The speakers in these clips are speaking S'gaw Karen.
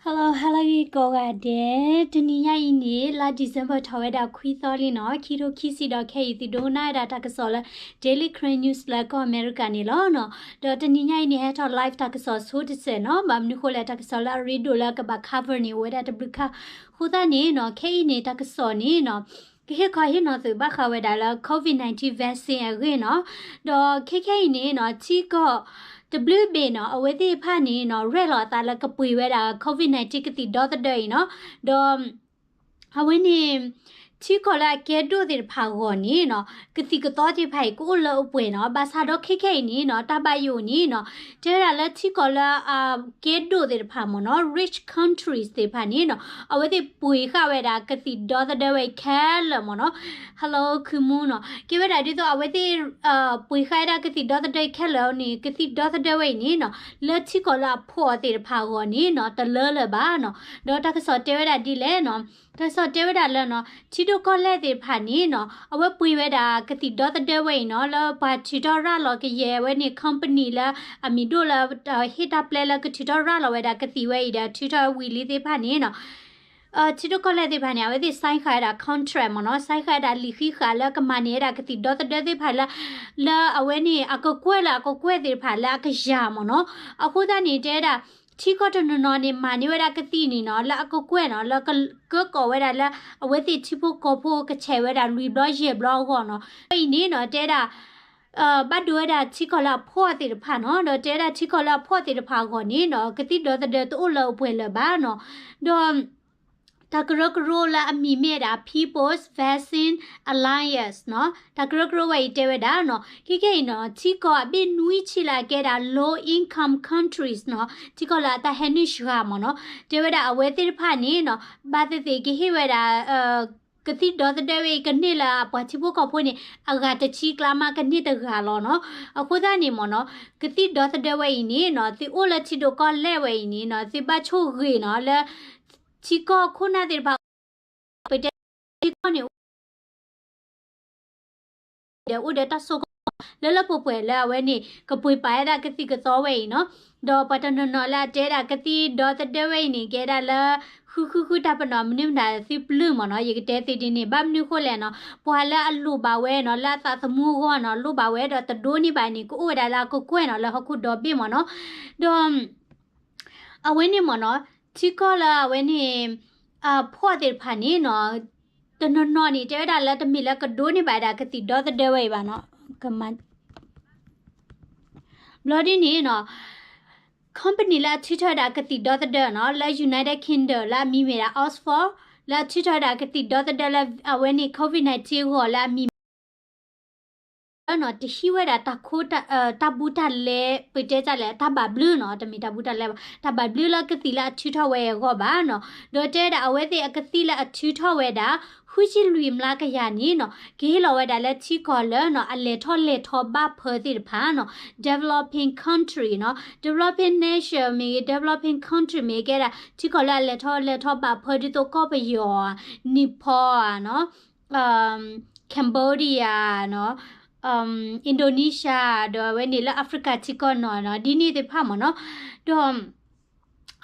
Hello, hello ဂ့ၤကိးဂၤဒဲး, တနံၤညါအံၤန့ၣ် လါ December ထီၣ်ဝဲဒၣ်ခွံသီလံနီၤ, ခံထိခံဆံဒီးခဲအံၤ သုဒိကနၣ်ဝဲဒၣ်တၢ်ကစီၣ်လၢ Daily Karen News လၢကီၢ်အမဲရကၤန့ၣ်လီၤနီၤ. ဒီးတနံၤညါအံၤန့ၣ် ဟဲထီၣ် live တၢ်ကစီၣ်ဆိတစဲးနီၤ, ဘၣ်မနုၤဃိလဲၣ် တၢ်ကစီၣ်လၢအရ့ဒိၣ်လၢကဘၣ် cover န့ၣ် အိၣ်ဝဲဒၣ်တဘျုးခါ, အဃိသတးန့ၣ်နီၤ ခဲအံၤန့ၣ် တၢ်ကစီၣ်န့ၣ်နီၤ ကဟ့ၣ်ခီဟ့ၣ်နီၤသုးဘၣ်ဃးဝဲဒၣ်လၢ COVID nineteen vaccine အဂ့ၢ်နီၤ, ဒီးခဲခဲအံၤန့ၣ်နီၤ ထံကီၢ်တဘျုးဘ့ၣ်နီၤ အဝဲသ့ၣ်တဖၣ်န့ၣ်နီၤ ရဲၣ်လီၤအသးလၢကပှ့ၤဝဲဒၣ် COVID nineteen ကသံၣ်ဒီသဒၢအံၤနီၤ, ဒီး အဝဲန့ၣ် ထံကီၢ်လၢအကဲဒိၣ်သ့ၣ်တဖၣ်အဂီၢ်န့ၣ်နီၤ ကသံၣ်ကသီသ့ၣ်တဖၣ်အံၤ ကအိၣ်လၢအပှဲၤနီၤ, ဘၣ်ဆၣ်ဒီးခဲခဲအံၤန့ၣ်နီၤ တၢ်ဘၣ်ယိၣ်န့ၣ်နီၤ တဲဝဲဒၣ်လၢထံကီၢ်လၢအကဲဒိၣ်သ့ၣ်တဖၣ်မ့ၢ်နီၤ rich countries သ့ၣ်တဖၣ်န့ၣ်နီၤ အဝဲသ့ၣ်ပှ့ၤဃာ်ဝဲဒၣ်ကသံၣ်ဒီသဒၢဝဲအံၤခဲလၢာ်မ့ၢ်နီၤ, hello ခုမူနီၤ ကဲဝဲဒၣ်ဒ်သိးအဝဲသ့ၣ် ပှ့ၤဃာ်ဝဲဒၣ်ကသံၣ်ဒီသဒၢအံၤခဲလၢာ်န့ၣ် ကသံၣ်ဒီသဒၢဝဲအံၤန့ၣ်နီၤ လၢထံကီၢ်လၢအဖှီၣ်သ့ၣ်တဖၣ်အဂီၢ်န့ၣ်နီၤ တလၢလၢၤဘၣ်နီၤ, ဒီးတၢ်ကစီၣ်တဲဝဲဒၣ်ဒ်လဲၣ်နီၤ တၢ်ကစီၣ်တဲဝဲဒၣ်လၢနီၤ ထံဒိၣ်ကီၢ်လဲၢ်သ့ၣ်တဖၣ်န့ၣ်နီၤ အဝဲပှ့ၤဝဲဒၣ်ကသံၣ်ဒီသဒၢဝဲအံၤနီၤ လၢပှၤထုးထီၣ်ရၤလီၤကယဲၢ်ဝဲန့ၣ် company လၢအမံၤဒိၣ်လၢ ဟ့ၣ်တၢ်ပျဲလၢကထုးထီၣ်ရၤလီၤဝဲဒၣ်ကသံၣ်ဝဲအံၤဒီး ထုးထီၣ်ဝံၤလံသ့ၣ်တဖၣ်န့ၣ်နီၤ ထံဒိၣ်ကီၢ်လဲၢ်သ့ၣ်တဖၣ်န့ၣ် အဝဲသ့ၣ် sign ဃာ်ဝဲဒၣ် contract မ့ၢ်နီၤ sign ဃာ်ဝဲဒၣ်လံာ်ဃံးဃာ်လၢကမၤန့ၢ်ဝဲဒၣ်ကသံၣ်ဒီသဒၢသ့ၣ်တဖၣ်လၢ လၢအဝဲန့ၣ် အကကွဲၢ်လၢအကကွဲၢ်သ့ၣ်တဖၣ်လၢအကယၤမ့ၢ်နီၤ, အဃိသတးန့ၣ် တဲဝဲဒၣ် ထံကီၢ်တနီၤနီၤန့ၣ် မၤန့ၢ်ဝဲဒၣ်ကသံၣ်န့ၣ်နီၤ လၢအကကွဲၢ်နီၤ လၢကကၢကီၢ်ဝဲဒၣ်လၢ အဝဲသ့ၣ်ထံဖိကီၢ်ဖိကဆဲးဝဲဒၣ်လွံၢ်ဘျီယဲၢ်ဘျီအဂီၢ်နီၤ, အံၤန့ၣ်နီၤ တဲဒၣ် ဘၣ်ဒိဝဲဒၣ်ထံကီၢ်လၢအဖှီၣ်သ့ၣ်တဖၣ်နီၤ, ဒီးတဲဒၣ်ထံကီၢ်လၢအဖှီၣ်သ့ၣ်တဖၣ်အဂီၢ်န့ၣ်နီၤ ကသံၣ်ဒီသဒၢတအိၣ်လၢအပှဲၤလၢၤဘၣ်နီၤ, ဒီး တၢ်ကရၢကရိလၢအမံၤမ့ၢ်ဒၣ် People's Vaccine Alliance နီၤ, တၢ်ကရၢကရိဝဲအံၤတဲဝဲဒၣ်နီၤ ခဲခဲအံၤနီၤ ထံကီၢ်အဘ့ၣ်နွံဆံလၢအကဲဒၣ် low income countries နီၤ, ထံကီၢ်လၢအတၢ်ဟဲနုာ်စှၤမ့ၢ်နီၤ, တဲဝဲဒၣ်အဝဲသ့ၣ်တဖၣ်န့ၣ်နီၤ ဘၣ်သ့ၣ်သ့ၣ်ကဟ့ၣ်ဝဲဒၣ် ကသံၣ်ဒီသဒၢဝဲအံၤကန့ၢ်လၢအပှၤထံဖိကီၢ်ဖိန့ၣ် အဂၤတဆံကျါမးကန့ၢ်တဂၤလီၤနီၤ, အဃိသတးန့ၣ်မ့ၢ်နီၤ ကသံၣ်ဒီသဒၢဝဲအံၤန့ၣ်နီၤ သုအိၣ်လၢထံဒိၣ်ကီၢ်လဲၢ်ဝဲအံၤန့ၣ်နီၤ သုဘၣ်ဆိၣ်ဂ့ၤနီၤ လၢ ထံကီၢ်ခိၣ်နၢ်သ့ၣ်တဖၣ် ပတဲထံကီၢ်န့ၣ် ဒီးအိၣ်ဒီးတၢ်ဆိကမိၣ် လၢလၢပှဲၤပှဲၤလၢအဝဲန့ၣ် ကပှ့ၤပာ်ဝဲဒၣ်ကသံၣ်ကသီဝဲအံၤနီၤ, ဒီးပှၤတနီၤနီၤလၢအတဲဒၣ်ကသံၣ်ဒီသဒၢဝဲအံၤန့ၣ် ကဲဒၣ်လၢ ဃုဃုဃုတၢ်ပနီၣ်မနုၤမတၤသုပျုၢ်မ့ၢ်နီၤ, ယကတဲသုဒ်န့ၣ် ဘၣ်မနုၤဃိလဲၣ်နီၤ, ပှၤလၢအလိၣ်ဘၣ်ဝဲနီၤ လၢအသးသမူအဂီၢ်နီၤ လိၣ်ဘၣ်ဝဲဒီးတဒိးန့ၢ်ဘၣ်န့ၣ် ကအိၣ်ဝဲဒၣ်လၢအကကွဲၢ်နီၤ လၢဟီၣ်ခိၣ်ဒီဘ့ၣ်မ့ၢ်နီၤ, ဒီး အဝဲန့ၣ်မ့ၢ်နီၤ ထံကီၢ်လၢအဝဲန့ၣ် အဖှီၣ်သ့ၣ်တဖၣ်န့ၣ်နီၤ တနီၤနီၤန့ၣ် တဲဝဲဒၣ်လၢတမ့ၢ်လၢကဒိးန့ၢ်ဘၣ်ဒၣ်ကသံၣ်ဒီသဒၢဝဲအံၤဘၣ်နီၤ, ဘျီဒ်န့ၣ်နီၤ company လၢအထုးထီၣ်ဝဲဒၣ်ကသံၣ်ဒီသဒၢနီၤ လၢ United Kingdom လၢအမံၤမ့ၢ်ဒၣ် Oxford လၢအထုးထီၣ်ဝဲဒၣ်ကသံၣ်ဒီသဒၢလၢအဝဲန့ၣ် COVID nineteen အဂီၢ်လၢအမံၤ နီၤ တဟံးဝဲဒၣ်တၢ်ခိ တၢ်ဘူးတၢ်လဲ ပတဲတၢ်လဲၣ် တၢ်ဘၣ်ဘျုးနီၤ တမ့ၢ်တၢ်ဘူးတၢ်လဲဘၣ် တၢ်ဘၣ်ဘျုးလၢကသံၣ်လၢအထုးထီၣ်ဝဲအဂီၢ်ဘၣ်နီၤ, ဒီးတဲဒၣ်အဝဲသ့ၣ်အကသံၣ်လၢအထုးထီၣ်ဝဲဒၣ် ဃုဆံလွံၢ်မျးကယၤန့ၣ်နီၤ ကဟ့ၣ်လီၤဝဲဒၣ်လၢထံကီၢ်လၢနီၤ အလဲၤထီၣ်လဲၤထီဘၣ်ဖၢသ့ၣ်တဖၣ်နီၤ developing country နီၤ developing nation မ့ၢ်ဂ့ၤ developing country မ့ၢ်ဂ့ၤကဲဒၣ် ထံကီၢ်လၢအလဲၤထီၣ်လဲၤထီဘၣ်ဖၢဒ်သိးကီၢ်ပယီၤဧါ Nepal ဧါနီၤ Cambodia နီၤ Indonesia ဒီးအဝဲန့ၣ်လၢ Africa ထံကီၢ်နီၤနီၤ ဒ်န့ၣ်သ့ၣ်တဖၣ်မ့ၢ်နီၤ ဒီး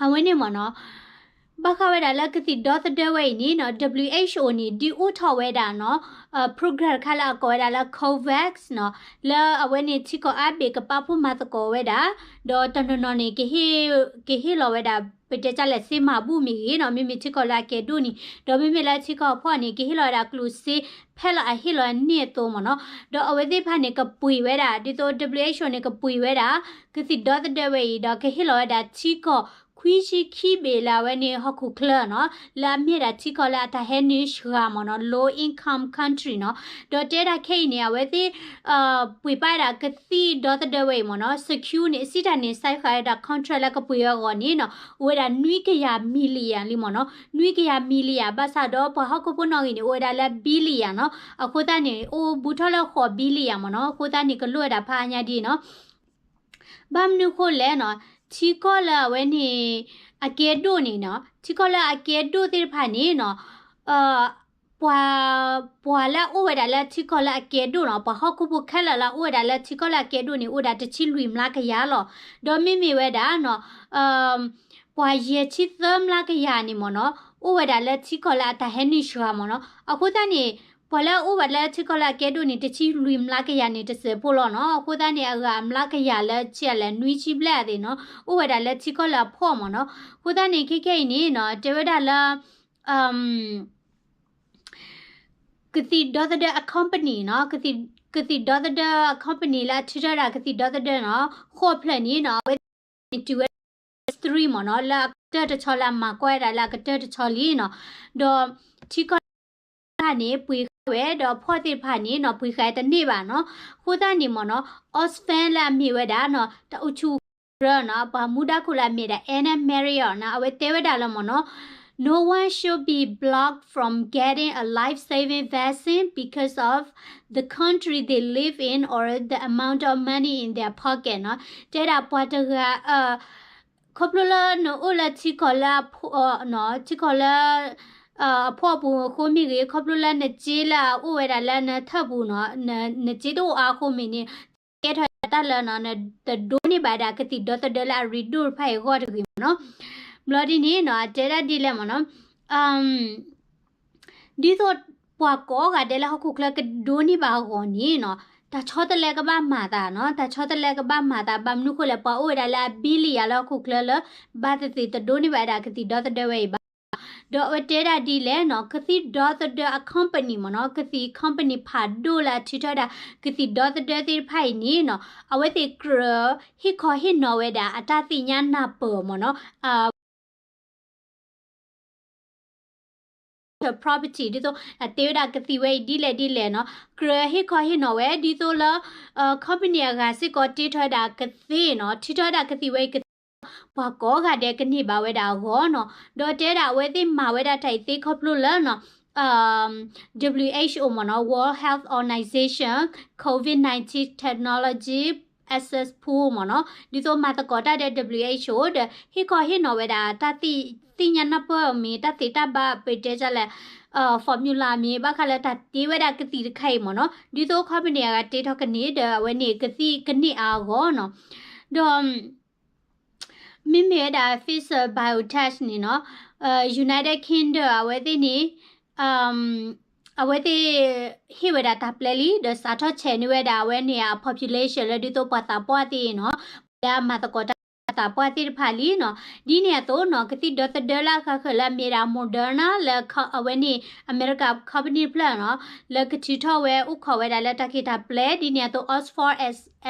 အဝဲန့ၣ်မ့ၢ်နီၤ ဘၣ်ဃးဝဲဒၣ်လၢကသံၣ်ဒီသဒၢဝဲအံၤန့ၣ်နီၤ WHO န့ၣ် ဒုးအိၣ်ထီၣ်ဝဲဒၣ်နီၤ program တခါလၢအကိးဝဲဒၣ်လၢ COVAX နီၤ လၢအဝဲန့ၣ်ထံကီၢ်အါဘ့ၣ်ကပာ်ဖှိၣ်မၤသကိးဝဲဒၣ် ဒီးတနီၤနီၤန့ၣ် ကဟ့ၣ်လီၤဝဲဒၣ် ပတဲတၢ်လဲၣ် စ့မၤဘူၣ်မ့ၢ်ဂ့ၤနီၤ မ့မ့ၢ်ထံကီၢ်လၢအကဲဒိၣ်န့ၣ် ဒီးမ့မ့ၢ်လၢထံကီၢ်အဖှီၣ်န့ၣ် ကဟ့ၣ်လီၤဝဲဒၣ်ကျိၣ်စ့ ဖဲလၢအဟ့ၣ်လီၤန့ၢ်အသိးမ့ၢ်နီၤ ဒီးအဝဲသ့ၣ်တဖၣ်န့ၣ် ကပှ့ၤဝဲဒၣ် ဒ်သိး WHO န့ၣ် ကပှ့ၤဝဲဒၣ် ကသံၣ်ဒီသဒၢဝဲအံၤ ဒီးကဟ့ၣ်လီၤဝဲဒၣ်ထံကီၢ် ခွံဆံခံဘ့ၣ်လၢအဝဲန့ၣ်ဟီၢ်ခိၣ်ချၢနီၤ လၢအမ့ၢ်ဒၣ်ထံကီၢ်လၢအတၢ်ဟဲနုာ်စှၤမ့ၢ်နီၤ low income country နီၤ ဒီးတဲဒၣ်ခဲအံၤန့ၣ် အဝဲသ့ၣ် ပှ့ၤပာ်ဝဲဒၣ်ကသံၣ်ဒီသဒၢဝဲအံၤမ့ၢ်နီၤ secure န့ၣ် စံးတၢ်န့ၣ် sign ဃာ်ဝဲဒၣ် contract လၢကပှ့ၤဝဲအဂီၢ်န့ၣ်နီၤ အိၣ်ဝဲဒၣ် နွံကယၤ million လံမ့ၢ်နီၤ နွံကယၤ million ဘၣ်ဆၣ်ဒီးပှၤဟီၣ်ခိၣ်ဖိနီၣ်ဂံၢ်န့ၣ် အိၣ်ဝဲဒၣ်လၢ billion နီၤ အဃိသတးန့ၣ် အိၣ်ဘူးထီၣ်လၢဃိး billion မ့ၢ်နီၤ အဃိသတးန့ၣ် ကလိၣ်ဝဲဒၣ်ဖးအါညါဒ်နီၤ ဘၣ်မနုၤဃိလဲၣ်နီၤ ထံကီၢ်လၢအဝဲန့ၣ် အကဲဒိၣ်န့ၣ်နီၤ ထံကီၢ်လၢအကဲဒိၣ်သ့ၣ်တဖၣ်န့ၣ်နီၤ အ ပှၤ ပှၤလၢအအိၣ်ဝဲဒၣ်လၢထံကီၢ်လၢအကဲဒိၣ်နီၤ, ပှၤဟီၣ်ခိၣ်ဖိခဲလၢာ်လၢအအိၣ်ဝဲဒၣ်လၢထံကီၢ်လၢအကဲဒိၣ်န့ၣ် အိၣ်ဝဲဒၣ်တဆံလွံၢ်မျးကယၤလီၤ. ဒီးမ့မ့ၢ်ဝဲဒၣ်နီၤ ပှၤယဲၢ်ဆံသၢမျးကယၤန့ၣ်မ့ၢ်နီၤ အိၣ်ဝဲဒၣ်လၢထံကီၢ်လၢအတၢ်ဟဲနုာ်ဆှၢမ့ၢ်နီၤ. အဃိသတးန့ၣ် ပှၤလၢအအိၣ်ဝဲဒၣ်လၢထံကီၢ်လၢအကဲဒိၣ်န့ၣ် တဆံလွံၢ်မျးကယၤန့ၣ် တစဲးဖိလီၤနီၤ. အဃိသတးန့ၣ် အဂၤအမျးကယၤလၢဆံးအလဲၣ် နွံဆံဘျဲၣ်အသ့ၣ်နီၤ အိၣ်ဝဲဒၣ်လၢထံကီၢ်လၢအဖှီၣ်မ့ၢ်နီၤ. အဃိသတးန့ၣ် ခဲခဲအံၤန့ၣ်နီၤ တဲဝဲဒၣ်လၢ ကသံၣ်ဒီသဒၢအ company နီၤ, ကသံၣ်ဒီသဒၢအ company လၢအထုးထီၣ်ဝဲဒၣ်ကသံၣ်ဒီသဒၢနီၤ, ဃိးဖျၢၣ်န့ၣ်နီၤ အဝဲန့ၣ်တုၤဝဲ three မ့ၢ်နီၤ, လၢအကတၢၢ်တဆီလၢအမၤကွၢ်ဝဲဒၣ်လၢအကတၢၢ်တဆီလံနီၤ, ဒီးထံကီၢ်န့ၣ် ပှ့ၤဃာ်ဝဲ ဒီးဖှီၣ်သ့ၣ်တဖၣ်န့ၣ်နီၤ ပှ့ၤဃာ်တန့ၢ်ဘၣ်နီၤ. အဃိသတးန့ၣ်မ့ၢ်နီၤ Oxfam လၢအမ့ၢ်ဝဲဒၣ်နီၤ တၢ်အိၣ်ဆူၣ် ရနီၤ ပှၤမူဒါခိၣ်လၢအမ့ၢ်ဒၣ် Anna Marriott နီၤ အဝဲတဲဝဲဒၣ်လၢမ့ၢ်နီၤ No one should be blocked from getting a life-saving vaccine because of the country they live in or the amount of money in their pocket နီၤ. တဲဒၣ်ပှၤတဂၤ ခီဖျိလၢနအိၣ်လၢထံကီၢ်လၢအဖှီၣ်နီၤ, ထံကီၢ်လၢ အဖှီၣ်ပူၤအဃိမ့ၢ်ဂ့ၤ, ခီဖျိလၢနစ့လၢအအိၣ်ဝဲဒၣ်လၢနထၢၣ်ပူၤနီၤ, နစ့တအိၣ်အါအဃိမ့ၢ်န့ၣ် ကဲထီၣ်တၢ်လၢနီၤ နတဒိးန့ၢ်ဘၣ်ဒၣ်ကသံၣ်ဒီသဒၢလၢအရ့ဒိၣ်တဖၣ်အံၤအဂီၢ်တဂ့ၤမ့ၢ်နီၤ. ဘျီဒ်န့ၣ်နီၤ အတဲဒၣ်ဒ်လဲၣ်မ့ၢ်နီၤ ဒ်သိးပှၤကိးဂၤဒဲးလၢဟီၣ်ခိၣ်ချၢကဒိးန့ၢ်ဘၣ်အဂီၢ်န့ၣ်နီၤ, တၢ်ဆီတလဲကဘၣ်မၤသးနီၤ, တၢ်ဆီတလဲကဘၣ်မၤသး ဘၣ်မနုၤဃိလဲၣ် ပှၤအိၣ်ဝဲဒၣ်လၢအ billion လၢဟီၣ်ခိၣ်ချၢလၢ ဘၣ်သ့ၣ်သ့ၣ်တဒိးန့ၢ်ဘၣ်ဒၣ်ကသံၣ်ဒီသဒၢဝဲအံၤဘၣ်. ဒီးအဝဲတဲဒၣ်ဒ်လဲၣ်နီၤ, ကသံၣ်ဒီသဒၢအ company မ့ၢ်နီၤ, ကသံၣ် company ဖးဒိၣ်လၢအထုးထီၣ်ဝဲဒၣ် ကသံၣ်ဒီသဒၢသ့ၣ်တဖၣ်အံၤန့ၣ်နီၤ, အဝဲသ့ၣ်ကြၢးဟ့ၣ်ခီဟ့ၣ်နီၤဝဲဒၣ်အတၢ်သ့ၣ်ညါနၢ်ပၢၢ်မ့ၢ်နီၤ, အ property ဒ်သိး အတ့ဝဲဒၣ်ကသံၣ်ဝဲအံၤဒ်လဲၣ်ဒ်လဲၣ်နီၤ, ကြၢးဟ့ၣ်ခီဟ့ၣ်နီၤဝဲ ဒ်သိးလၢ company အဂၤစ့ၢ်ကီးတ့ထီၣ်ဝဲဒၣ်ကသ့ၣ်နီၤ, ထုးထီၣ်ဝဲဒၣ်ကသံၣ်ဝဲအံၤကသ့ၣ် ပှၤကိးဂၤဒဲးကန့ၢ်ဘၣ်ဝဲဒၣ်အဂီၢ်နီၤ, ဒီးတဲဒၣ်အဝဲသ့ၣ်မၤဝဲဒၣ်တၢ်အံၤသ့ခီဖျိလၢနီၤ WHO မ့ၢ်နီၤ, World Health Organization, COVID nineteen Technology Access Pool မ့ၢ်နီၤ, ဒ်သိးမၤသကိးတၢ်ဒီး WHO ဒီး ဟ့ၣ်ခီဟ့ၣ်နီၤဝဲဒၣ် တၢ်သ့ၣ်ညါနၢ်ပၢၢ်မ့ၢ် တၢ်သ့တၢ်ဘၣ်ပတဲဒ်လဲၣ် formula မ့ၢ် ဘၣ်ဃးလၢတၢ်တ့ဝဲဒၣ်ကသံၣ်တခါအံၤမ့ၢ်နီၤ, ဒ်သိး company အဂၤတ့ထီၣ်ကန့ၢ်ဒီး အဝဲန့ၣ်ကသံၣ်ကန့ၢ်အါအဂီၢ်နီၤ, ဒီး မ့မ့ၢ်ဝဲဒၣ် Pfizer BioNTech န့ၣ်နီၤ, United Kingdom အဝဲသ့ၣ်န့ၣ် အဝဲသ့ၣ်ဟ့ၣ်ဝဲဒၣ်တၢ်ပျဲလံ ဒီးစးထီၣ်ဆဲးန့ၢ်ဝဲဒၣ်အဝဲန့ၣ်အ population လၢဒ်သိးပှၤသးပှၢ်သ့ၣ်နီၤ, လၢအမၤသကိးတၢ်သးပှၢ်သ့ၣ်တဖၣ်လံနီၤ, ဒ်န့ၣ်အသိးနီၤ ကသံၣ်ဒီသဒၢလၢအဃၣ်ဃၢၤလၢအမ့ၢ်ဒၣ် Moderna လၢအဝဲန့ၣ် အမဲရကၤ company တဖျၢၣ်နီၤ, လၢကထုးထီၣ်ဝဲအိၣ်ခိးဝဲဒၣ်လၢတၢ်က့ၤတၢ်ပျဲ ဒ်န့ၣ်အသိး Oxford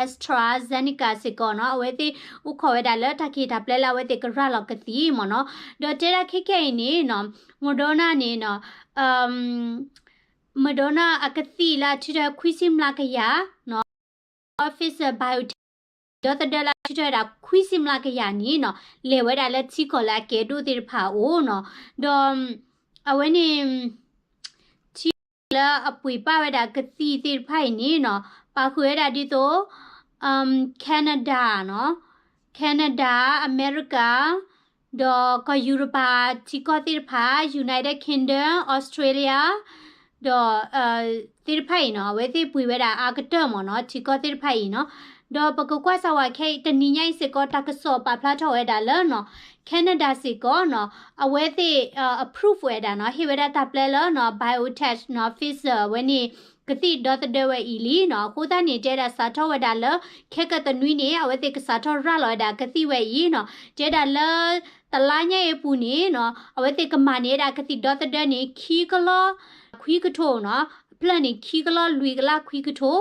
AstraZeneca စ့ၢ်ကီးနီၤ, အဝဲသ့ၣ်အိၣ်ခိးဝဲဒၣ်လၢတၢ်က့ၤတၢ်ပျဲလၢ အဝဲသ့ၣ်ကရၤလီၤကသံၣ်မ့ၢ်နီၤ, ဒီးတဲဒၣ်ခဲခဲအံၤန့ၣ်နီၤ Moderna န့ၣ်နီၤ Moderna အကသံၣ်လၢအထုးထီၣ်ခွံဆံမျးကယၤနီၤ, Pfizer BioNTech ဒီသဒၢလၢအထုးထီၣ်ဝဲဒၣ်ခွံဆံမျးကယၤန့ၣ်နီၤ လဲၤဝဲဒၣ်လၢထံကီၢ်လၢအကဲဒိၣ်သ့ၣ်တဖၣ်အအိၣ်နီၤ, ဒီး အဝဲန့ၣ် ထံလၢအပှ့ၤပာ်ဝဲဒၣ်ကသံၣ်သ့ၣ်တဖၣ်အံၤန့ၣ်နီၤ ပာ်ဃုာ်ဝဲဒၣ်ဒ်သိး Canada နီၤ, Canada အမဲရကၤ ဒီးကီၢ်ယူရပၤထံကီၢ်သ့ၣ်တဖၣ် United Kingdom, Australia ဒီး သ့ၣ်တဖၣ်အံၤနီၤ အဝဲသ့ၣ်ပှ့ၤဝဲဒၣ်အါကတၢၢ်မ့ၢ်နီၤ ထံကီၢ်သ့ၣ်တဖၣ်အံၤနီၤ, ဒီးပကကွၢ်စၢ်ဝဲခဲအံၤ တနံၤညါအံၤစ့ၢ်ကီး တၢ်ကစီၣ်ပာ်ဖျါထီၣ်ဝဲဒၣ်လၢနီၤ Canada စ့ၢ်ကီးနီၤ အဝဲသ့ၣ် approve ဝဲဒၣ်နီၤ ဟ့ၣ်ဝဲဒၣ်တၢ်ပျဲလၢနီၤ BioNTech နီၤ Pfizer အဝဲန့ၣ် ကသံၣ်ဒီသဒၢဝဲအံၤလံနီၤ, အဃိသတးန့ၣ် တဲဒၣ်စးထီၣ်ဝဲဒၣ်လၢ ခဲကတနွံန့ၣ် အဝဲသ့ၣ်ကစးထီၣ်ရၤလီၤဝဲဒၣ်ကသံၣ်ဝဲအံၤနီၤ, တဲဒၣ်လၢ တလါညါအံၤအပူၤန့ၣ်နီၤ အဝဲသ့ၣ်ကမၤန့ၢ်ဝဲဒၣ်ကသံၣ်ဒီသဒၢန့ၣ် ခံကလီၢ်ခွံကထိနီၤ, အဖျၢၣ်န့ၣ် ခံကလီၢ်လွံၢ်ကလးခွံကထိ,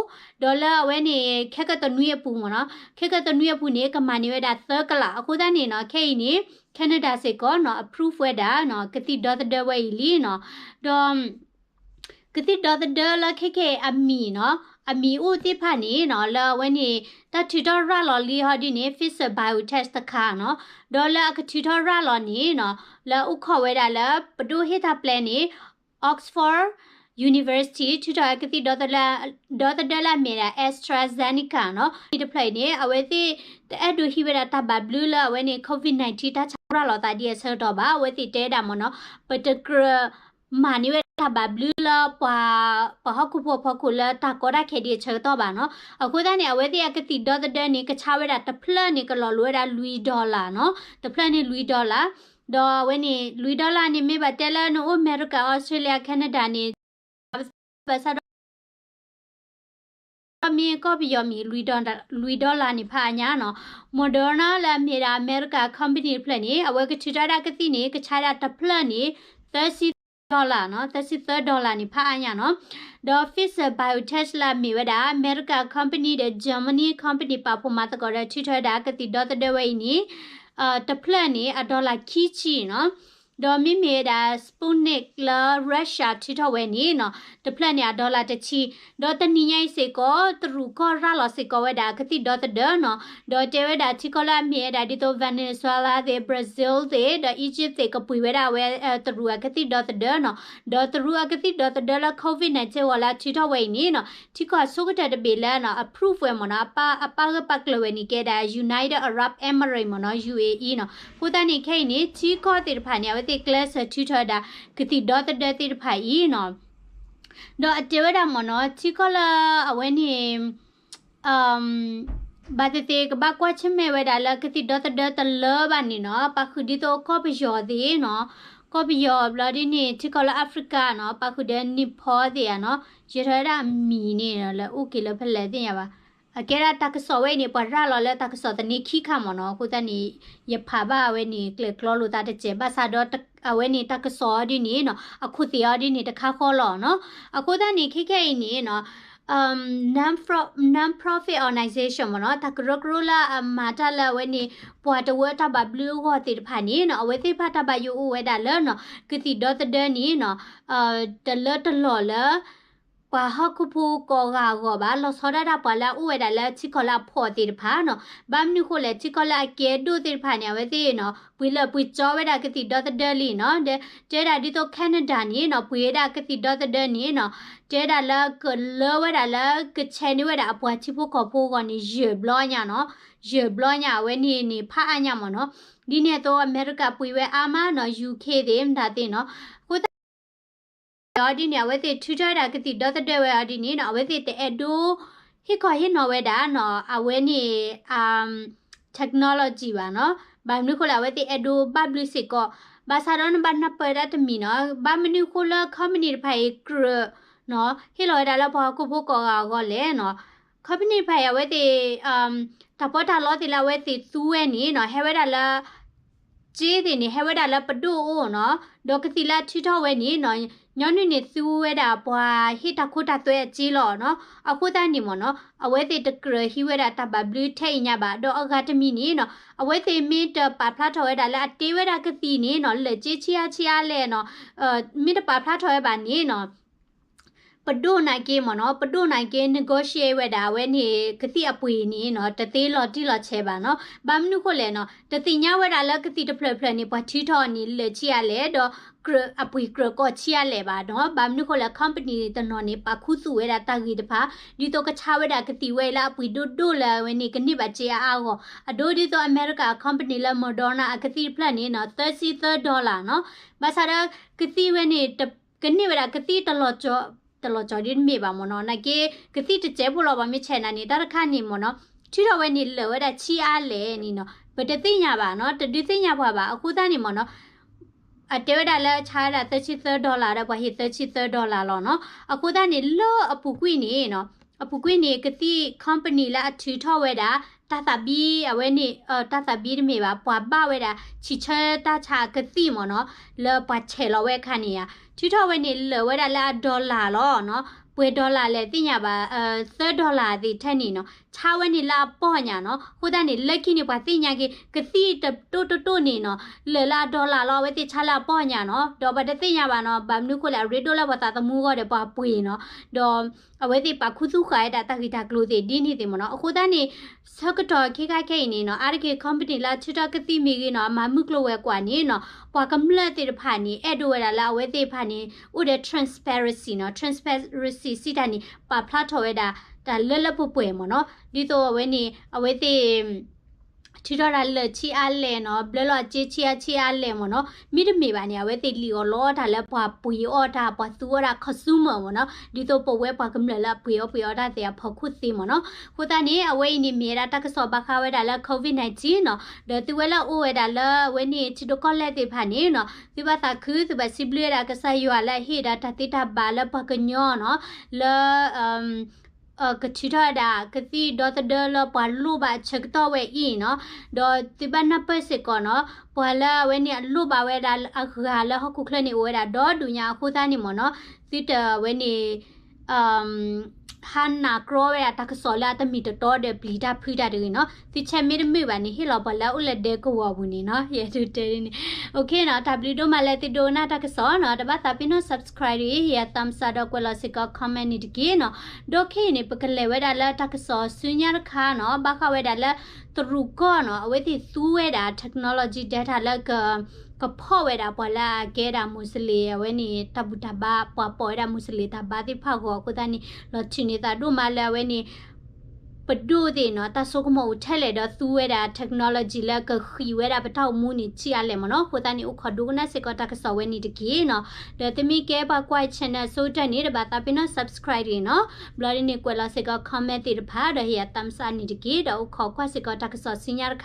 ဒီးလၢအဝဲန့ၣ် ခဲကတနွံအပူၤမ့ၢ်နီၤ, ခဲကတနွံအပူၤန့ၣ် ကမၤန့ၢ်ဝဲဒၣ်သၢကလး, အဃိသတးန့ၣ်နီၤ ခဲအံၤန့ၣ် Canada စ့ၢ်ကီးနီၤ approve ဝဲဒၣ်နီၤ ကသံၣ်ဒီသဒၢဝဲအံၤလံနီၤ, ဒီး ကသံၣ်ဒီသဒၢလၢခဲခဲအံၤအမံၤနီၤ, အမံၤအိၣ်သ့ၣ်တဖၣ်န့ၣ်နီၤ လၢအဝဲန့ၣ် တၢ်ထုးထီၣ်ရၤလီၤလံဟီဒ်န့ၣ် Pfizer BioNTech တခါနီၤ, ဒီးလၢအကထုးထီၣ်ရၤလီၤန့ၣ်နီၤ လၢအိၣ်ခိးဝဲဒၣ်လၢ ပဒိၣ်ဟ့ၣ်တၢ်ပျဲန့ၣ် Oxford University ထုးထီၣ်ဝဲကသံၣ်ဒီသဒၢလၢအမ့ၢ်ဒၣ် AstraZeneca နီၤ, အံၤတဖျၢၣ်အံၤန့ၣ် အဝဲသ့ၣ်တအဲၣ်ဒိးဟံးဝဲဒၣ်တၢ်ဘၣ်ဘျုးလၢအဝဲန့ၣ် COVID nineteen တၢ်ဆါရၤလီၤသးဒ်အဆၢကတီၢ်ဘၣ်, အဝဲသ့ၣ်တဲဒၣ်မ့ၢ်နီၤ ပတကြၢး မၤန့ၢ်ဝဲတၢ်ဘၣ်ဘျုးလၢပှၤ ပှၤဟီၣ်ခိၣ်ဖိအဖီခိၣ်လၢတၢ်ကီတၢ်ခဲဒံးအဆၢကတီၢ်ဘၣ်နီၤ. အဃိသတးန့ၣ် အဝဲသ့ၣ်အကသံၣ်ဒီသဒၢန့ၣ် ကဆါဝဲဒၣ်တဖျၢၣ်န့ၣ် ကလီၤလိၤဝဲဒၣ်လွံၢ် dollar နီၤ. တဖျၢၣ်န့ၣ်လွံၢ် dollar ဒီးအဝဲန့ၣ် လွံၢ် dollar န့ၣ် မ့ၢ်ဘၣ်တဲလၢနအိၣ်အမဲရကၤ Australia Canada န့ၣ် ဘၣ်ဆၣ်ဒီး မ့ၢ်ကီၢ်ပယီၤမ့ၢ် လွံၢ် dollar န့ၣ် ဖးအါညါနီၤ. Moderna လၢအမ့ၢ်ဒၣ်အမဲရကၤ company တဖျၢၣ်န့ၣ် အဝဲကထုးထီၣ်ဝဲဒၣ်ကသံၣ်န့ၣ် ကဆါဒၣ်တဖျၢၣ်န့ၣ် သၢဆံ dollar နီၤ, သၢဆံသၢ dollar န့ၣ် ဖးအါညါနီၤ. ဒီး Pfizer BioNTech လၢအမ့ၢ်ဝဲဒၣ် အမဲရကၤ company ဒီး Germany company ပာ်ဖှိၣ်မၤသကိးဒီး ထုးထီၣ်ဝဲဒၣ်ကသံၣ်ဒီသဒၢဝဲအံၤန့ၣ် တဖျၢၣ်န့ၣ် အ dollar ခံဆံနီၤ. ဒီးမ့မ့ၢ်ဝဲဒၣ် Sputnik လၢ Russia ထုးထီၣ်ဝဲန့ၣ်နီၤ, တဖျၢၣ်န့ၣ် အ dollar တဆံ. ဒီးတနံၤညါအံၤစ့ၢ်ကီး တရူးကီၢ်ရၤလီၤစ့ၢ်ကီးဝဲဒၣ်ကသံၣ်ဒီသဒၢနီၤ. ဒီးတဲဝဲဒၣ်ထံကီၢ်လၢအမ့ၢ်ဝဲဒၣ်ဒ်သိး Venezuela သ့ၣ် Brazil သ့ၣ် ဒီး Egypt သ့ၣ် ကပှ့ၤဝဲဒၣ်ဝဲ တရူးအကသံၣ်ဒီသဒၢနီၤ. ဒီးတရူးအကသံၣ်ဒီသဒၢလၢ COVID nineteen ဂီၢ်လၢအထုးထီၣ်ဝဲအံၤန့ၣ်နီၤ, ထံကီၢ်အဆိကတၢၢ်တဘ့ၣ်လၢနီၤ approve ဝဲမ့ၢ်နီၤ, အပၢ် အပၢ်ဂၢၢ်ပၢ်ကျၢၤဝဲန့ၣ် ကဲဒၣ် United Arab Emirates မ့ၢ်နီၤ, UAE နီၤ. အဃိသတးန့ၣ် ခဲအံၤန့ၣ် ထံကီၢ်သ့ၣ်တဖၣ်န့ၣ် အဝဲသ့ၣ်ကျဲးစၢးထုးထီၣ်ဝဲဒၣ် ကသံၣ်ဒီသဒၢသ့ၣ်တဖၣ်အံၤနီၤ. ဒီးအတဲဝဲဒၣ်မ့ၢ်နီၤ ထံကီၢ်လၢအဝဲန့ၣ် ဘၣ်သ့ၣ်သ့ၣ်ကဘၣ်ကွၢ်ဆၢၣ်မဲာ်ဝဲဒၣ်လၢကသံၣ်ဒီသဒၢတလၢဘၣ်န့ၣ်နီၤ, ပာ်ဃုာ်ဒ်သိးကီၢ်ပယီၤသ့ၣ်နီၤ, ကီၢ်ပယီၤဘျီဒ်န့ၣ် ထံကီၢ်လၢ Africa နီၤ, ပာ်ဃုာ်ဒီး Nepal သ့ၣ်ဧါနီၤ, ယဲၤထီၣ်ဝဲဒၣ်အမံၤန့ၣ်လၢအိၣ်က့ၤလၢဖဲလဲၣ်သ့ၣ်ညါဘၣ်. အကဲဒၣ်တၢ်ကစီၣ်ဝဲအံၤန့ၣ် ပှၤရၤလီၤလၢတၢ်ကစီၣ်သန့ခံခါမ့ၢ်နီၤ, အဃိသတးန့ၣ် ယဖးဘၣ်ဝဲန့ၣ် ကျဲၤကျီလိာ်သးတစဲး ဘၣ်ဆၣ်ဒီး အဝဲန့ၣ်တၢ်ကစီၣ်အီၤဒ်န့ၣ်နီၤ, အခိၣ်သ့ၣ်အီၤဒ်န့ၣ် တခါဃီလီၤနီၤ. အဃိသတးန့ၣ် ခဲခဲအံၤန့ၣ်နီၤ non-profit organization မ့ၢ်နီၤ, တၢ်ကရၢကရိလၢအမၤတၢ်လၢအဝဲန့ၣ် ပှၤတဝၢတၢ်ဘၣ်ဘျုးအဂီၢ်သ့ၣ်တဖၣ်န့ၣ်နီၤ, အဝဲသ့ၣ်တဖၣ်တၢ်ဘၣ်ယိၣ်အိၣ်ဝဲဒၣ်လၢနီၤ ကသံၣ်ဒီသဒၢန့ၣ်နီၤ, တလၢတလီၢ်လၢ ပှၤဟီၣ်ခိၣ်ဖိကိးဂၤအဂီၢ်ဘၣ်, လီၤဆီဒၣ်တၢ်ပှၤလၢအအိၣ်ဝဲဒၣ်လၢထံကီၢ်လၢအဖှီၣ်သ့ၣ်တဖၣ်နီၤ. ဘၣ်မနုၤဃိလဲၣ် ထံကီၢ်လၢအကဲဒိၣ်သ့ၣ်တဖၣ်န့ၣ် အဝဲသ့ၣ်နီၤ ပှ့ၤလၢပှ့ၤကၠီဝဲဒၣ်ကသံၣ်ဒီသဒၢလံနီၤ. ဒီးတဲဒၣ်ဒ်သိး Canada န့ၣ်နီၤ ပှ့ၤဝဲဒၣ်ကသံၣ်ဒီသဒၢန့ၣ်နီၤ, တဲဒၣ်လၢကလၢဝဲဒၣ်လၢ ကဆဲးန့ၢ်ဝဲဒၣ်အပှၤထံဖိကီၢ်ဖိအဂီၢ်န့ၣ် ယဲၢ်ဘျီညါနီၤ, ယဲၢ်ဘျီညါ အဝဲန့ၣ်န့ၣ် ဖးအါညါမ့ၢ်နီၤ. ဒ်န့ၣ်အသိး အမဲရကၤပှ့ၤဝဲအါမးနီၤ, UK သ့ၣ် မတၤသ့ၣ်နီၤ. အဃိသတး အီၤဒ်န့ၣ် အဝဲသ့ၣ်ထုးထီၣ်ဝဲဒၣ်ကသံၣ်ဒီသဒၢဝဲအီၤဒ်န့ၣ်နီၤ, အဝဲသ့ၣ်တအဲၣ်ဒိး ဟ့ၣ်ခီဟ့ၣ်နီၤဝဲဒၣ်နီၤ အဝဲန့ၣ် technology ဘၣ်နီၤ. ဘၣ်မနုၤဃိလဲၣ် အဝဲသ့ၣ်အဲၣ်ဒိးဘၣ်ဘျုးစ့ၢ်ကီး. ဘၣ်ဆၣ်ဒီးနဘၣ်နၢ်ပၢၢ်ဒၣ်တမံၤနီၤ, ဘၣ်မနုၤဃိလၢ company တဖၣ်အံၤကြၢးနီၤ ဟ့ၣ်လီၤဝဲဒၣ်လၢပှၤဟီၣ်ခိၣ်ဖိကိးဂၤအဂီၢ်လဲၣ်နီၤ. company တဖၣ်အံၤ အဝဲသ့ၣ် တၢ်ပီးတၢ်လီသ့ၣ်လၢအဝဲသ့ၣ်သူဝဲန့ၣ်နီၤ ဟဲဝဲဒၣ်လၢ စ့သ့ၣ်န့ၣ် ဟဲဝဲဒၣ်လၢပဒိၣ်အအိၣ်နီၤ, ဒီးကသံၣ်လၢအထုးထီၣ်ဝဲန့ၣ်နီၤ, ညီနုၢ်န့ၣ်သူဝဲဒၣ်ပှၤဟ့ၣ်တၢ်ခိတၢ်သွဲအစ့လီၤနီၤ. အဃိသတးန့ၣ်မ့ၢ်နီၤ အဝဲသ့ၣ်တကြၢးဟံးဝဲဒၣ်တၢ်ဘၣ်ဘျုးထဲအံၤညါဘၣ်. ဒီးအဂၤတမံၤန့ၣ်နီၤ အဝဲသ့ၣ်မ့ၢ်တပာ်ဖျါထီၣ်ဝဲဒၣ်လၢအတ့ဝဲဒၣ်ကသံၣ်န့ၣ်နီၤ လၢာ်စ့ဆံးအါဆံးအါလဲၣ်နီၤ, မ့ၢ်တပာ်ဖျါထီၣ်ဝဲဘၣ်န့ၣ်နီၤ ပဒိၣ်နာ်က့မ့ၢ်နီၤ, ပဒိၣ်နာ်က့ negotiate ဝဲဒၣ် အဝဲန့ၣ် ကသံၣ်အပှ့ၤန့ၣ်နီၤ တသ့လီၤတံၢ်လီၤဆဲးဘၣ်နီၤ. ဘၣ်မနုၤဃိလဲၣ်နီၤ, တသ့ၣ်ညါဝဲဒၣ်လၢကသံၣ်တဖျၢၣ်ဖျၢၣ်န့ၣ် ပှၤထုးထီၣ်န့ၣ် လၢာ်ဆံးအါလဲၣ်, ဒီး ကြၢးအပှ့ၤကြၢးကိးဆံးအါလဲၣ်ဘၣ်နီၤ. ဘၣ်မနုၤဃိလဲၣ် company တနီၤန့ၣ် ပာ်ခူသူၣ်ဝဲဒၣ်တၢ်ဂ့ၢ်တဖၣ် ဒ်သိးကဆါဝဲဒၣ်ကသံၣ်ဝဲအံၤလၢအပှ့ၤဒိၣ်ဒိၣ်လၢအဝဲန့ၣ် ကန့ၢ်ဘၣ်စ့အါအါအဂီၢ်, အဒိဒ်သိးအမဲရကၤ company လၢ Moderna အကသံၣ်တဖျၢၣ်န့ၣ်နီၤ သၢဆံသၢ dollar နီၤ. ဘၣ်ဆၣ်ဒီး ကသံၣ်ဝဲန့ၣ် ကန့ၢ်ဝဲဒၣ်ကသံၣ်တလီၤကၠီ, တလီၤကၠီဒ်တမ့ၢ်ဘၣ်မ့ၢ်နီၤ, နာ်က့ ကသံၣ်တစဲးဖိလီၤ ပှၤမ့ၢ်ဆဲးနၤန့ၣ် တၢ်တခါန့ၣ်မ့ၢ်နီၤ ထုးထီၣ်ဝဲန့ၣ်လၢာ်ဝဲဒၣ်ဆံးအါလဲၣ်န့ၣ်နီၤ ပတသ့ၣ်ညါဘၣ်နီၤ, တဒုးသ့ၣ်ညါပှၤဘၣ်. အဃိသတးန့ၣ်မ့ၢ်နီၤ အတဲဝဲဒၣ်လၢဆါဝဲဒၣ်သၢဆံသၢ dollar ဒီးပှၤဟ့ၣ်သၢဆံသၢ dollar လီၤနီၤ. အဃိသတးန့ၣ် လၢအပူၤကွံာ်န့ၣ်နီၤ, အပူၤကွံာ်န့ၣ် ကသံၣ် company လၢအထုးထီၣ်ဝဲဒၣ် တၢ်သးဘံ အဝဲန့ၣ် တၢ်သးဘံတမ့ၢ်ဘၣ် ပှၤဘၣ်ဝဲဒၣ် ဆံးဆၢတၢ်ဆါအကသံၣ်မ့ၢ်နီၤ လၢပှၤဆဲးလီၤဝဲအခါန့ၣ်ဧါ, ထုးထီၣ်ဝဲန့ၣ်လၢာ်ဝဲဒၣ်လၢအ dollar လီၤနီၤ. ပှဲၤ dollar လဲၣ်သ့ၣ်ညါဘၣ်, သၢ dollar သ့ၣ်ထဲန့ၣ်နီၤ ဆါဝဲန့ၣ်လၢအပီၢ်ညါနီၤ. အဃိသတးန့ၣ် လၢခံန့ၣ် ပှၤသ့ၣ်ညါက့ၤ ကသံၣ်တတိၢ်တတိၢ်န့ၣ်နီၤ လၢာ်လၢအ dollar လီၤ အဝဲသ့ၣ်ဆါလၢအပီၢ်ညါနီၤ. ဒီးပှၤတသ့ၣ်ညါဘၣ်နီၤ, ဘၣ်မနုၤဃိလဲၣ် အရ့ဒိၣ်လၢပှၤသးသမူအဂီၢ်ဒီးပှၤပှ့ၤနီၤ. ဒီး အဝဲသ့ၣ်ပာ်ခူသူၣ်ဃာ်ဝဲဒၣ်တၢ်ဂ့ၢ်တၢ်ကျိၤသ့ၣ်ဒ်န့ၣ်သ့ၣ်မ့ၢ်နီၤ. အဃိသတးန့ၣ် ဆၢကတီၢ်ခဲခါခဲအံၤန့ၣ်နီၤ အါတက့ၢ် company လၢအထုးထီၣ်ကသံၣ်မ့ၢ်ဂ့ၤနီၤ အမၤမုၢ်ကျိၤဝဲၤကွာ်န့ၣ်နီၤ ပှၤကမျၢၢ်သ့ၣ်တဖၣ်န့ၣ် အဲၣ်ဒိးဝဲဒၣ်လၢအဝဲသ့ၣ်တဖၣ်န့ၣ် အိၣ်ဒီး transparency နီၤ. transparency စံးတၢ်န့ၣ် ပာ်ဖျါထီၣ်ဝဲဒၣ် တၢ်လၢလၢပှဲၤပှဲၤမ့ၢ်နီၤ. ဒ်သိးအဝဲန့ၣ် အဝဲသ့ၣ် ထုးထီၣ်တၢ်လၢာ်ဆံးအါလဲၣ်နီၤ, ဘျၢလီၤအစ့ဆံးအါဆံးအါလဲၣ်မ့ၢ်နီၤ, မ့တမ့ၢ်ဘၣ်န့ၣ် အဝဲသ့ၣ်လံၣ်အီၣ်လီအီၣ်တၢ်လၢပှၤပှ့ၤအီၣ်တၢ် ပှၤသူအီၣ်တၢ် consumer မ့ၢ်နီၤ, ဒ်သိးပဝဲပှၤကမျၢၢ်လၢအပှ့ၤအီၣ်ပှ့ၤအီၣ်တၢ်သ့ၣ်အဖီခိၣ်သ့မ့ၢ်နီၤ. အဃိသတးန့ၣ် အဝဲအံၤန့ၣ်မ့ၢ်ဝဲဒၣ်တၢ်ကစီၣ်ဘၣ်ဃးဝဲဒၣ်လၢ COVID nineteen နီၤ, ဒီးသုဝဲလၢအအိၣ်ဝဲဒၣ်လၢအဝဲန့ၣ်ထံဒိၣ်ကီၢ်လဲၢ်သ့ၣ်တဖၣ်န့ၣ်နီၤ, သုဘၣ်သးခု သုဘၣ်စံးဘျုးဝဲဒၣ်ကစၢ်ယွၤလၢအဟ့ၣ်ဒီးတၢ်သ့တၢ်ဘၣ်လၢပှၤကညီနီၤ, လၢ ကထုးထီၣ်ဝဲဒၣ်ကသံၣ်ဒီသဒၢလၢပှၤလိၣ်ဘၣ်အဆၢကတီၢ်ဝဲအံၤနီၤ, ဒီးသုဘၣ်နၢ်ပၢၢ်စ့ၢ်ကီးနီၤ, ပှၤလၢအဝဲန့ၣ်အလိၣ်ဘၣ်ဝဲဒၣ်အဂၤလၢဟီၣ်ခိၣ်ချၢန့ၣ် အိၣ်ဝဲဒၣ်ဒီဒူၣ်ညါအဃိသတးန့ၣ်မ့ၢ်နီၤ, သုတဝဲန့ၣ် ဟါနၢ်ကြီဝဲဒၣ်တၢ်ကစီၣ်လၢအတမ့ၢ်တတီဒီးပျံၤတၢ်ဖုးတၢ်တဂ့ၤနီၤ, သုဆဲးမ့တမ့ၢ်ဘၣ်န့ၣ် ဟ့ၣ်လီၤပှၤလၢအအိၣ်လၢဒဲကဝီၤပူၤန့ၣ်နီၤ, ယဲဒုးတဲဒ်န့ၣ်. အ OK နီၤ, တၢ်ဘျုးဒိၣ်မးလၢသုဒိကနၣ်တၢ်ကစီၣ်နီၤ, တဘၣ်သးပ့ၤနီၣ် subscribe တဂ့ၤ, ဟ့ၣ်ယၤ thumbs up ဒီးကွဲးလီၤစ့ၢ်ကီး comment န့ၣ်တက့ၢ်နီၤ. ဒီးခဲအံၤန့ၣ် ပကလဲၤဝဲဒၣ်လၢတၢ်ကစီၣ်ဆူညါတခါနီၤ, ဘၣ်ဃးဝဲဒၣ်လၢ တရူးကီၢ်နီၤ, အဝဲသ့ၣ်သူဝဲဒၣ် technology data လၢက ကဖီၣ်ဝဲဒၣ်ပှၤလၢအကဲဒၣ် Muslim အဝဲန့ၣ် တၢ်ဘူၣ်တၢ်ဘါ, ပှၤပိာ်ဝဲဒၣ် Muslim တၢ်ဘါသ့ၣ်တဖၣ်အဂီၢ်အဃိသတးန့ၣ်, လီၤထုးန့ၢ်သးဒိၣ်မးလၢအဝဲန့ၣ် ပဒိၣ်သ့ၣ်နီၤ, တၢ်ဆိကမိၣ်အိၣ်ထဲလဲၣ်ဒီးသူဝဲဒၣ် technology လၢကဃံးဝဲဒၣ်ပတၢ်အိၣ်မူန့ၣ်ဆံးအါလဲၣ်မ့ၢ်နီၤ. အဃိသတးန့ၣ် အိၣ်ခိးဒိကနၣ်စ့ၢ်ကီးတၢ်ကစီၣ်ဝဲန့ၣ်တက့ၢ်နီၤ. ဒီးသုမ့ၢ်ကဲပှၤကွၢ် channel အဆိကတၢၢ်န့ၣ် တဘၣ်သးပ့ၤနီၣ် subscribe တဂ့ၤနီၤ, ဘျီဒ်န့ၣ် ကွဲးလီၤစ့ၢ်ကီး comment သ့ၣ်တဖၣ် ဒီးဟ့ၣ်ယၤ thumbs up န့ၣ်တက့ၢ်, ဒီးအိၣ်ခိးကွၢ်စ့ၢ်ကီးတၢ်ကစီၣ်ဆူညါတခါ